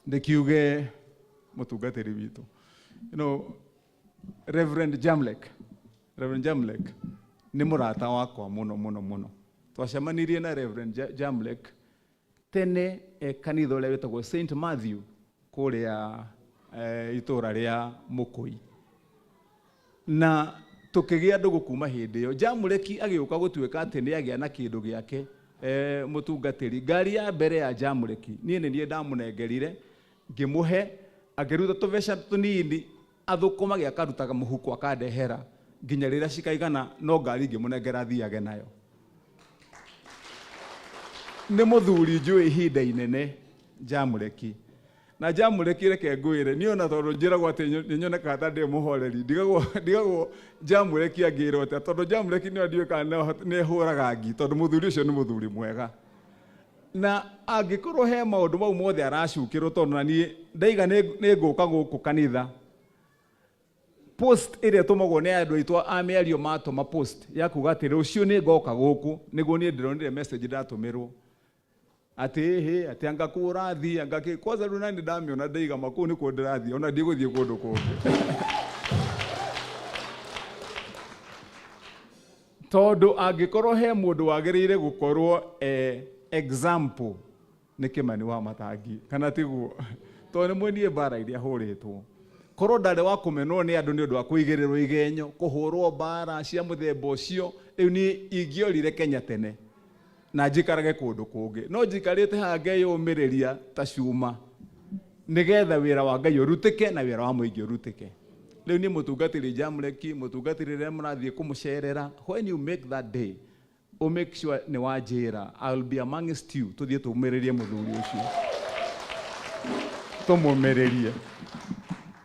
Ndĩkiuge mũtungatĩri witũ, Reverend Jamlek, Reverend Jamlek nĩ mũrata wakwa mũno mũno mũno. Twacemanirie na Reverend Jamlek tene kanitha ũrĩa wĩtagwo St Matthew kũrĩa itũũra rĩa Mũkũi, na tũkĩgĩa ndũgũ kuma hĩndĩ ĩyo. Jamlek agĩũka gũtuĩka atĩ nĩ agĩa na kĩndũ gĩake, mũtungatĩri. Ngari ya mbere ya Jamlek niĩ nĩ niĩ ndamũnengerire, ngĩmũhe, akĩruta tũbeca tũnini, athũkũmage akarutaga mũhuko akandehera nginya rĩrĩa cikaigana, no ngari ngĩmũnengera athiage nayo. Nĩ mũthuri njũĩ ihinda inene Jamlek. Na Jamlek reke ngwĩre, niĩ ona tondũ njĩragwo atĩ nĩ nyonekaga ta ndĩ mũhoreri, ndigagwo Jamlek angĩrwo atĩa, tondũ Jamlek nĩwe ndiũĩ kana nĩ ehũraga ngi, tondũ mũthuri ũcio nĩ mũthuri mwega. Na angĩkorwo he maũndũ mau mothe aracukĩrwo, tondũ na niĩ ndaiga nĩ ngũka gũkũ kanitha, post ĩrĩa ĩtũmagwo nĩ andũ aitũ a mĩario matũma post ya kuga atĩ rũciũ nĩ ngoka gũkũ, nĩguo niĩ ndĩronire message ndatũmĩrwo atĩ ĩhĩ, atĩ anga kũ ũrathiĩ, anga kĩ. Kwanza rĩu nani ndamĩona ndaiga ma kũu nĩkuo ndĩrathiĩ, ona ndigũthiĩ kũndũ kũngĩ. Tondũ angĩkorwo he mũndũ wagĩrĩire gũkorwo example nĩ Kĩmani wa Matangi, kana tiguo? Tondũ nĩ mweniĩ mbara iria hũrĩtwo. Korwo ndarĩ wa kũmenwo nĩ andũ nĩ ũndũ wa kũigĩrĩrwo igenyo, kũhũrwo mbara cia mũthemba ũcio, rĩu niĩ ingĩorire Kenya tene na njikarage kũndũ kũngĩ. No njikarĩte haha ngeyũmĩrĩria ta cuma nĩgetha wĩra wa Ngai ũrutĩke na wĩra wa mũingĩ ũrutĩke. Rĩu niĩ mũtungatĩri Jamlek, mũtungatĩri rĩrĩa mũrathiĩ kũmũcerera, when you make that day, o make sure nĩ wanjĩra, I will be amongst you, tũthiĩ tũmĩrĩrie mũthuri ũcio. Tũmũmĩrĩrie.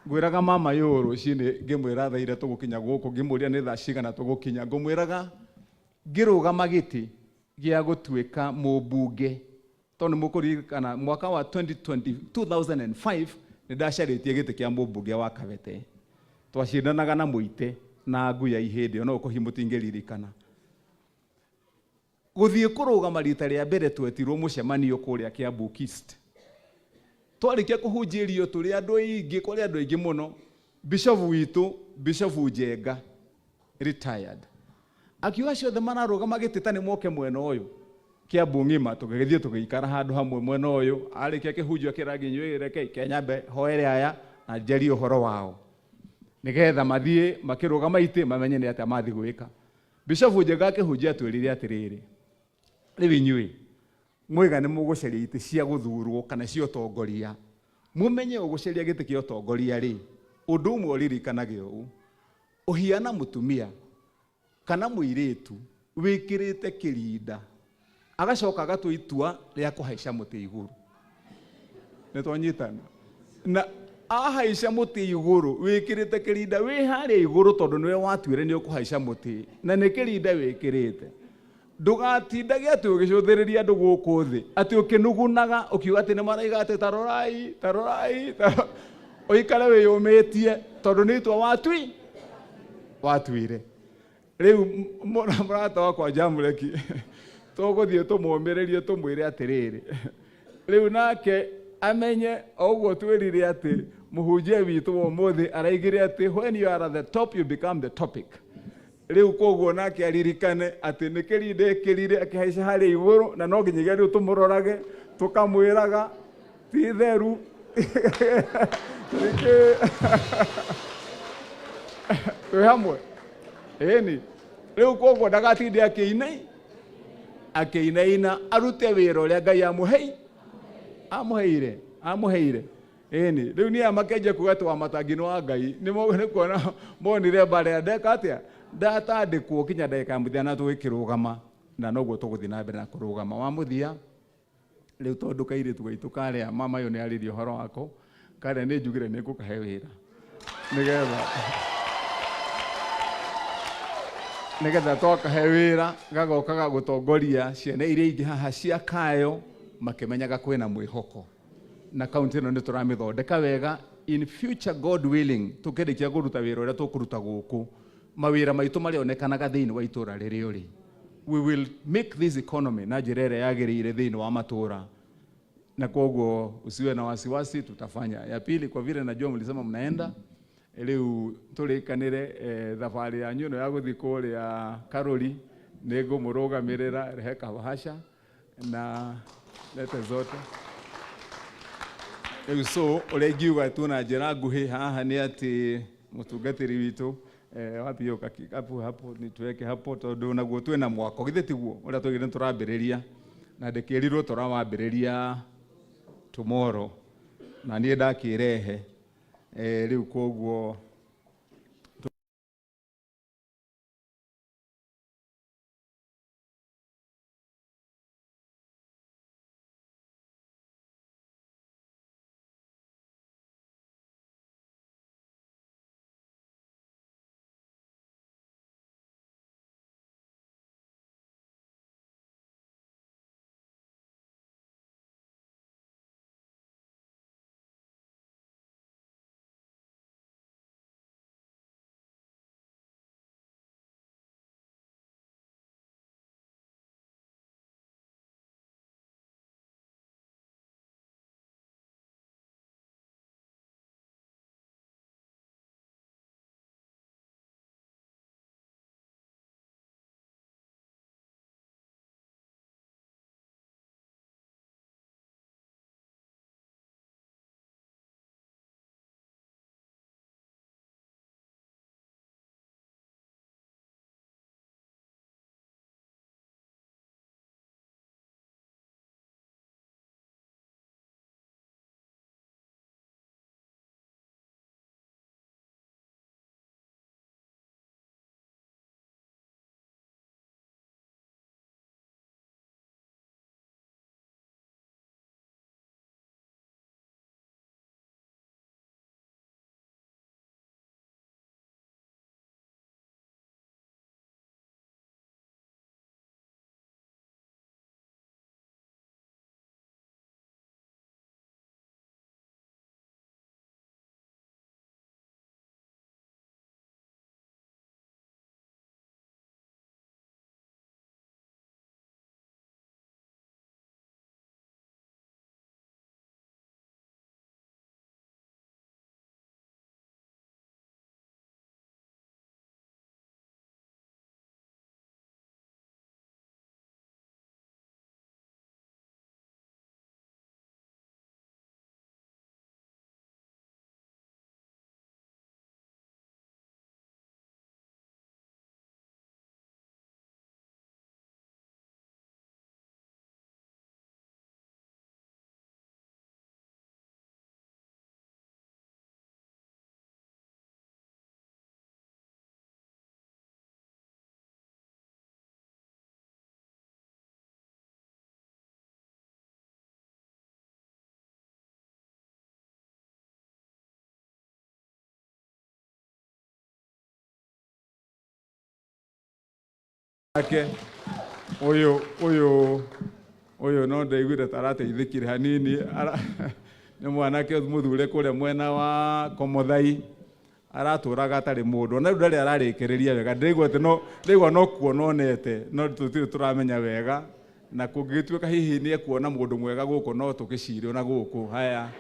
Ngwĩraga mama yũ rũcinĩ ngĩmwĩra thaa iria tũgũkinya gũkũ, ngĩmũria nĩ thaa cigana tũgũkinya, ngũmwĩraga ngĩrũgama gĩtĩ gĩa gũtuĩka mũmbunge, tondũ nĩ mũkũririkana mwaka wa 2005 nĩ ndacarĩtie gĩtĩ kĩa mũmbunge wa Kabete. Twacindanaga na Mũite na Nguya hĩndĩ ĩyo, no ũkũhi mũtingĩririkana. Gũthiĩ kũrũgama rita rĩa mbere twetirwo mũcemanio kũrĩa Kiambu East. Twarĩkia kũhunjĩrio tũrĩ andũ aingĩ, kwarĩ andũ aingĩ mũno. Bishop witũ, Bishop Njenga, retired, akiuga acio othe mararũgama gĩtĩ ta nĩ moke mwena ũyũ. Kiambu ng'ima tũgĩgĩthiĩ tũgĩikara handũ hamwe mwena ũyũ. Arĩkia kĩhunjio akĩra nginyuĩ rekei kenyambe hoere aya na njarie ũhoro wao, nĩgetha mathiĩ makĩrũgama itĩ mamenye nĩ atĩa mathiĩ gwĩka. Bishop Njenga akĩhunjia atwĩrire atĩrĩrĩ, rĩu inyuĩ mwĩga nĩ mũgũcaria itĩ cia gũthurwo kana cia ũtongoria, mũmenye ũgũcaria gĩtĩ kĩa ũtongoria rĩ, ũndũ ũmwe ũririkanage ũũ, ũhiana mũtumia kana mũirĩtu wĩkĩrĩte kĩrinda agacoka agatua itua rĩa kũhaica mũtĩ igũrũ. Nĩ twanyitana? Na ahaica mũtĩ igũrũ wĩkĩrĩte kĩrinda wĩ harĩa igũrũ, tondũ nĩwe watuire nĩ ũkũhaica mũtĩ na nĩ kĩrinda wĩkĩrĩte. Ndũgatindage atĩ ũgĩcũthĩrĩria andũ gũkũ thĩ, atĩ ũkĩnugunaga ũkiuga atĩ nĩ maraiga atĩ tarorai, tarorai, ũikare wĩyũmĩtie, tondũ nĩ itua watuire. Rĩu mũrata wakwa Jamlek, tũgũthiĩ tũmũmĩrĩrie tũmwĩre atĩrĩrĩ, rĩu nake amenye o ũguo twĩrire atĩ mũhunjia witũ wa ũmũthĩ araigire atĩ when you are at the top you become the topic. Rĩu koguo nake aririkane atĩ nĩ kĩrinda ĩkĩrire akĩhaica harĩa igũrũ, na no nginyagia rĩu tũmũrorage tũkamwĩraga ti theru. Twĩ hamwe? Ĩni. Rĩu koguo ndagatinde akĩinaina, arute wĩra ũrĩa Ngai amũheire, amũheire. Ĩni. Rĩu niĩ makenjia kuga atĩ Wamatangi nĩ wa Ngai, nĩ kuona monire mbara ĩrĩa ndeka atĩa, ndatandĩkwo kinya ndagĩka ya mũthia na tũgĩkĩrũgama, na noguo tũgũthiĩ na mbere na kũrũgama. Wa mũthia, rĩu tondũ kairĩtu gaitũ karĩa mama ũyũ nĩ arĩria ũhoro wako, karĩa nĩ njugire nĩ ngũkahe wĩra nĩgetha twakahe wĩra gagokaga gũtongoria ciana iria ingĩ haha cia Kayo makĩmenyaga kwĩna mwĩhoko, na kaunti ĩno nĩ tũramĩthondeka wega. In future, God willing, tũkĩrĩkia kũruta wĩra ũrĩa tũkũruta gũkũ, mawĩra maitũ marĩonekanaga thĩinĩ wa itũra rĩrĩa ũrĩ. We will make this economy na njĩra ĩrĩa yagĩrĩire thĩinĩ wa matũra. Na koguo usiwe na wasiwasi, tutafanya. Ya pili, kwa vile najua mlisema mnaenda riu turikanire thabarĩ yanyu ĩno ya gũthiĩ kũrĩa Karori nĩ ngũmũrũgamĩrĩra, rehe kabahasha na lete zote. Rĩu so ũrĩa ingiuga tu na njĩra nguhĩ haha nĩ atĩ mũtungatĩri witũ wapi hiyo kikapu hapo nituweke hapo tondũ naguo twĩna mwako githĩ tiguo ũrĩa tũgire nĩ tũrambĩrĩria na ndĩkĩrirwo tũrawambĩrĩria tomorrow na niĩ ndakĩrehe rĩu koguo ake uyu uyu uyu no ndaiguire ta arateithĩkire hanini nĩ mwanake mũthure kũrĩa mwena wa Komothai aratũraga atarĩ mũndũ ona rĩu ndarĩ ararĩkĩrĩria wega ndĩraigua atĩ no ndĩraigua no kuona onete no tũtirĩ tũramenya wega na kũngĩgĩtuĩka hihi nĩ ekuona mũndũ mwega gũkũ no tũgĩcire ona gũkũ. Haya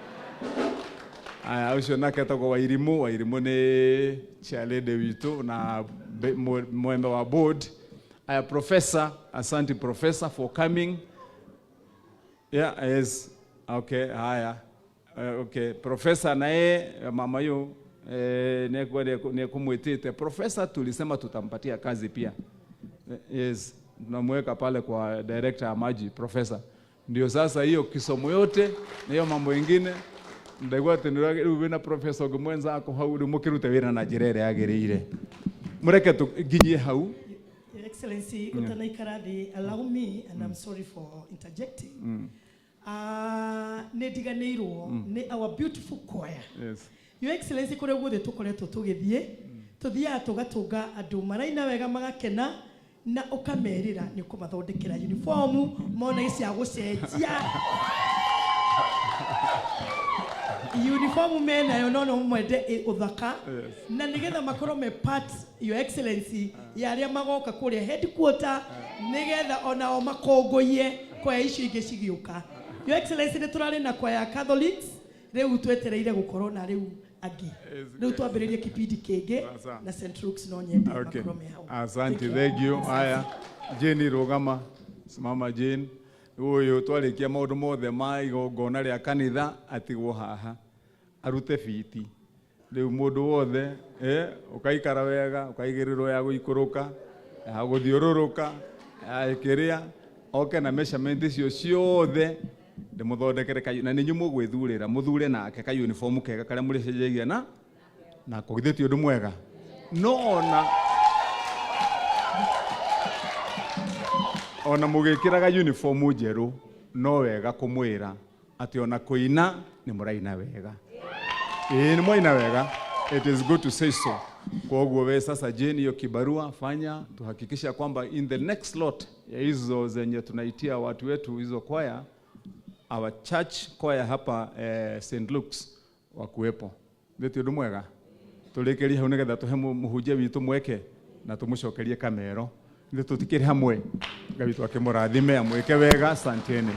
aya ũcio nake etagwo Wairimu. Wairimu nĩ chairlady witũ na mwembe wa board. Aya, professor, asante professor for coming. Yeah, yes. Okay, haya. Okay, professor naye mama yu nekumwitite. Professor tulisema tutampatia kazi pia. Yes, tunamweka pale kwa director ya maji professor. Ndio sasa hiyo kisomo yote na hiyo mambo mengine ndaigua atĩ rĩu wĩna professor ũngĩ ako hau rĩu mũkĩrute wĩra na njĩra ĩrĩa yagĩrĩire. Mũreke tũnginyie hau. Your Excellency, utanaikara thĩ, allow me, and I'm sorry for interjecting. Nĩ ndiganĩirwo nĩ our beautiful choir. Yes. Your Excellency, kũrĩa guothe tũkoretwo tũgĩthiĩ, tũthiaga tũgatũnga andũ maraina wega magakena na ũkamerĩra nĩ ũkũmathondekera uniform mona cia gũcenjia uniform menayo no no mwende ũthaka. Yes. Na nĩgetha makorwo me part, Your Excellency, ya arĩa magoka kũrĩa headquarter nĩgetha onao makũngũiye kwa icio ingĩ cigĩũka. Your Excellency, nĩ tũrarĩ na kwaya Catholics, rĩu twetereire gũkorwo na rĩu angĩ. Rĩu twambĩrĩrie kipindi kĩngĩ na St. Luke's no nyende makorwo me hau. Asante, thank you. Aya, Jane rũgama. Simama Jane. Ũyũ twarĩkia maũndũ mothe ma igongona rĩa kanitha atigwo haha arute biti. Rĩu mũndũ wothe ũkaikara wega, ũkaigĩrĩrwo ya gũikũrũka, ya gũthiũrũrũka, ya kĩrĩa, oke na measurement icio ciothe ndĩmũthondekere kayu, na nĩ inyuĩ mũgwĩthurĩra, mũthure nake ka uniform kega karĩa mũrĩcenjagia na nako, githĩ ti ũndũ mwega? No ona mũgĩkĩraga uniform njerũ, no wega kũmwĩra atĩ ona kũina nĩ mũraina wega. Ĩĩ, nĩ mwaina wega. It is good to say so. Koguo we sasa Jane, hiyo kibarua fanya tuhakikisha kwamba in the next lot ya hizo zenye tunaitia watu wetu hizo kwaya, our church choir hapa St. Luke's wakuwepo. Nĩ ti ũndũ mwega? Tũrĩkĩrie hau nĩgetha tũhe mũhunjia witũ mweke na tũmũcokerie kamero. Nĩ tũtikĩrĩ hamwe. Ngai witũ akĩmũrathime amwĩke wega. Asanteni.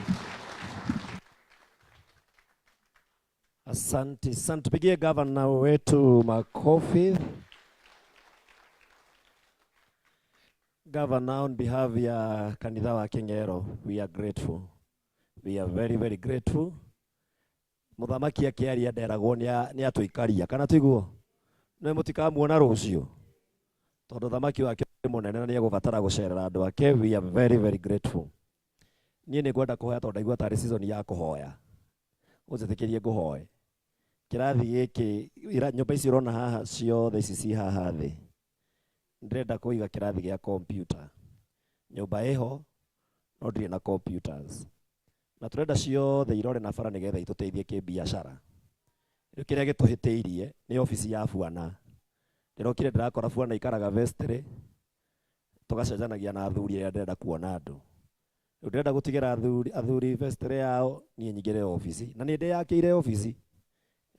Asante sana, tupigie gavana wetu makofi. Governor, on behalf ya kanitha wa King'ero, we are grateful. We are very, very grateful. Muthamaki akiaria nderagwo nĩ atũikaria, kana tiguo? Nĩ mũtikamuona rũciũ, tondũ thamaki wake nĩ mũnene na nĩ egũbatara gũcerera andũ ake. We are very, very grateful. Niĩ nĩ ngwenda kũhoya tondũ ndaigua tarĩ season ya kũhoya. Ũnjĩtĩkĩrie ngũhoe. Kĩrathi gĩkĩ, nyũmba ici ũrona haha ciothe ici ci haha thĩ. Ndĩrenda kũiga kĩrathi gĩa computer. Nyũmba ĩho, no ndirĩ na computers. Na tũrenda ciothe irore na bara nĩgetha itũteithie kĩbiacara. Rĩu kĩrĩa gĩtũhĩtĩirie nĩ obici ya buana. Ndĩrokire ndĩrakora buana ikaraga vestry, tũgacenjanagia na athuri arĩa ndĩrenda kuona andũ. Rĩu ndĩrenda gũtigĩra athuri vestry yao, niĩ nyingĩre obici. Na nĩ ndĩyakĩire obici,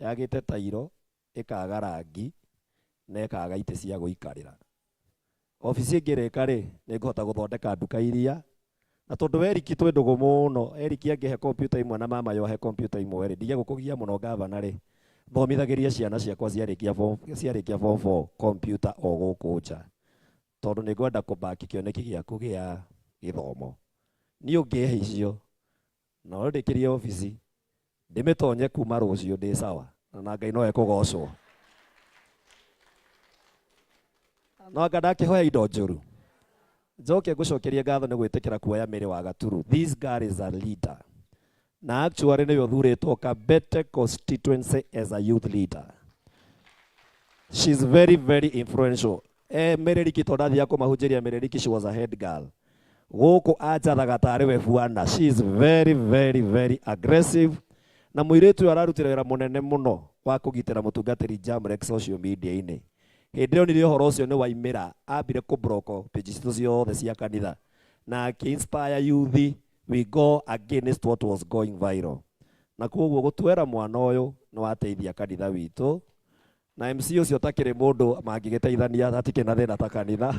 yagĩte tairo, ĩkaga rangi, na ĩkaga itĩ cia gũikarĩra. Obici ĩngĩrĩka rĩ, nĩ ngũhota gũthondeka nduka iria. Na tondũ Eric twĩ ndũgũ mũno, Eric angĩhe computer imwe na mama yo ahe computer imwe rĩ, ndige gũkũgia mũno gavana rĩ, thomithagĩria ciana ciakwa ciarĩkia form 4 computer o gũkũ nja. Tondũ nĩ ngwenda kũbaki kĩoneki gĩaku gĩa gĩthomo. Niĩ ũngĩhe icio, na ũndĩkĩrie obici, ndĩmĩtonye kuma rũciũ ndĩ sawa, na Ngai no ekũgocwo. No anga ndakĩhoya indo njũru. Njoke ngũcokerie ngatho nĩ gwĩtĩkĩra kuoya mĩrĩ wa Gaturu. This girl is a leader. Na actually nĩwe ũthurĩtwo Kabete constituency as a youth leader. She's very, very influential. Mĩrĩriki tondũ ndathiaga kũmahunjĩria Mĩrĩriki, she was a head girl. Gũkũ anjathaga tarĩ we bwana. She is very, very, very aggressive. Na mũirĩtu ũyũ ararutire wĩra mũnene mũno wa kũgitĩra mũtungatĩri Jamrex social media-inĩ. Hĩndĩ ĩyo nire ũhoro ũcio nĩ waimĩra, ambire kũblock page citũ ciothe cia kanitha. Na akĩ-inspire youth, we go against what was going viral. Na koguo gũtwera mwana ũyũ nĩ wateithia kanitha witũ. Na MC ũcio ũtakĩrĩ mũndũ mangĩgĩteithania hatikĩrĩ na thĩna ta kanitha.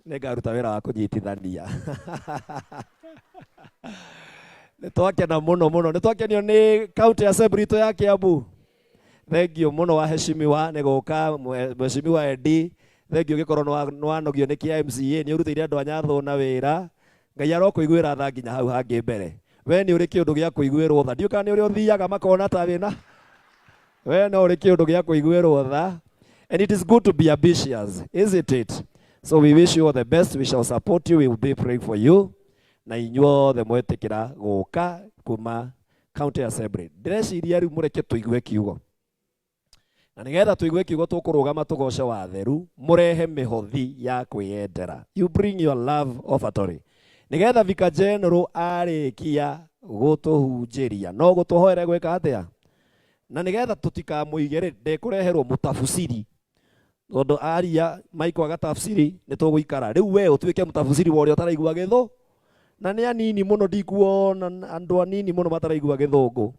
Nĩngaruta wĩra wa kũnyitithania. Nĩ twakena mũno mũno, nĩ twakenio nĩ county assembly itũ ya Kiambu. Thank you mũno waheshimiwa nĩ gũka, mheshimiwa Eddie. Thank you gĩkorwo nĩ wanogio nĩ kĩa MCA, nĩ ũrutĩire andũ a Nyathũna wĩra. Ngai arokũiguĩra tha nginya hau hangĩ mbere. We nĩ ũrĩ kĩũndũ gĩa kũiguĩrwo tha. Ndiũĩ kana nĩ ũrĩa ũthiaga makona ta wĩna. We no ũrĩ kĩũndũ gĩa kũiguĩrwo tha. And it is good to be ambitious, isn't it? So we wish you all the best. We shall support you. We will be praying for you. Na inyuothe mwetĩkĩra gũka kuma county assembly. Ndĩreciria rĩu mũreke tũigue kiugo. Na nĩgetha tũigue kiugo tũkũrũgama tũgoce watheru, mũrehe mĩhothi ya kwĩyendera. You bring your love offertory. Nĩgetha Vicar General arĩkia gũtũhunjĩria, no gũtũhoere gwĩka atĩa? Na nĩgetha tũtikamũige rĩ, ndekũreherwo mũtabusiri. Tondũ aria Michael agatafsiri nĩ tũgũikara. Rĩu we ũtuĩke mũtabusiri wa ũrĩa ũtaraigua gĩthũ. Na nĩ anini mũno ndikuona andũ anini mũno mataraigua gĩthũngũ.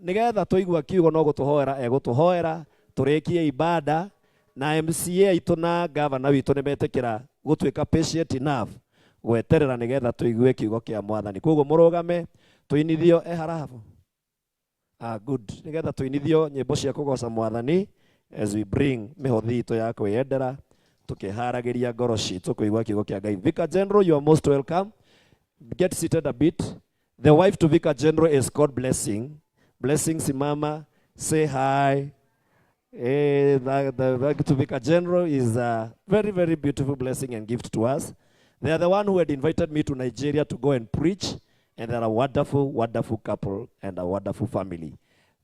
Nĩgetha tũigua kiugo no gũtũhoera egũtũhoera, tũrĩkie ibada na MCA aitũ na governor witũ nĩ metĩkĩra gũtuĩka patient enough. Gweterera nigetha tuigue kiugo kia Mwathani. Koguo murugame tuinithio e harabu. Ah, good. Nigetha tuinithio nyimbo cia kugoca Mwathani as we bring mihothi itu ya kwiyendera tukiharagiria ngoro citu kuigua kiugo kia Ngai. Vicar General, you are most welcome. Get seated a bit. The wife to Vicar General is called Blessing. Blessing, simama, say hi. The wife to Vicar General is a very, very beautiful blessing and gift to us. They are the one who had invited me to Nigeria to go and preach, and they are a wonderful, wonderful couple and a wonderful family.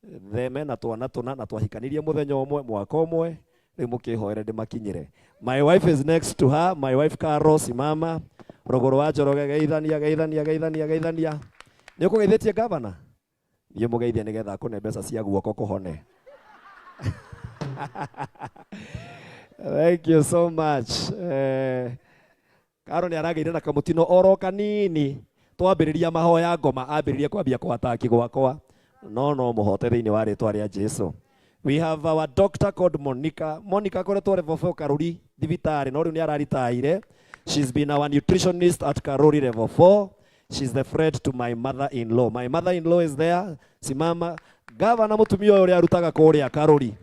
Them na twana tuna na twahikanirie muthenya umwe mwaka umwe riu mukihoere ndimakinyire. My wife is next to her, my wife Caro, simama. Ruguru wa Njoroge, geithania geithania geithania geithania. Ni ukugeithitie governor? Thiĩ mũgeithie nigetha akũne mbeca cia guoko kũhone. Thank you so much. Karo nĩ aragĩire na kamũtino oro kanini twambĩrĩria mahoya ngoma ambĩrĩria kwambia kwataki gwakwa no no mũhote thĩinĩ wa rĩtwa rĩa Jesu. We have our doctor called Monica. Monica akoretwo level 4 Karuri thibitarĩ no rĩu nĩ araritaire. She's been our nutritionist at Karuri level 4. She's the friend to my mother-in-law. My mother-in-law is there. Simama. Gavana mũtumia ũyũ ũrĩa arutaga kũrĩa Karuri.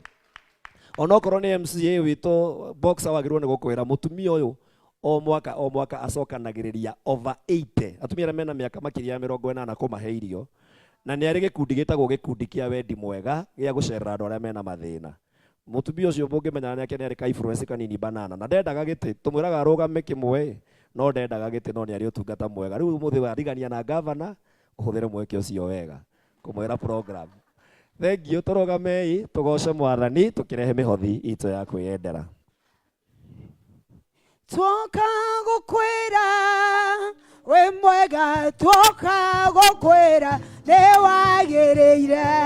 Onokorwo nĩ MCA witũ boxer wagĩrĩirwo nĩ gũkwĩra mũtumia ũyũ o mwaka acokanagĩrĩria over 80 atumia arĩa mena mĩaka makĩria ya 80 kũmahe irio, na nĩ arĩ gĩkundi gĩtagwo gĩkundi kĩa wendi mwega gĩa gũcerera andũ arĩa mena mathĩna. Mũtumia ũcio mũngĩmenyana nake nĩ arĩ ka influence kanini banana na ndendaga gĩtĩ, tũmwĩraga arũgame kĩmwe no ndendaga gĩtĩ, no nĩ arĩ ũtungata mwega. Rĩu ũmũthĩ warigania na governor ũhũthĩre mweke ũcio wega kũmwĩra program. Thank you, tũrũgamei tũgoce Mwathani tũkĩrehe mĩhothi itũ ya kwĩyendera. Tuoka gukwira we mwega, tuoka gukwira nĩ wagĩrĩire.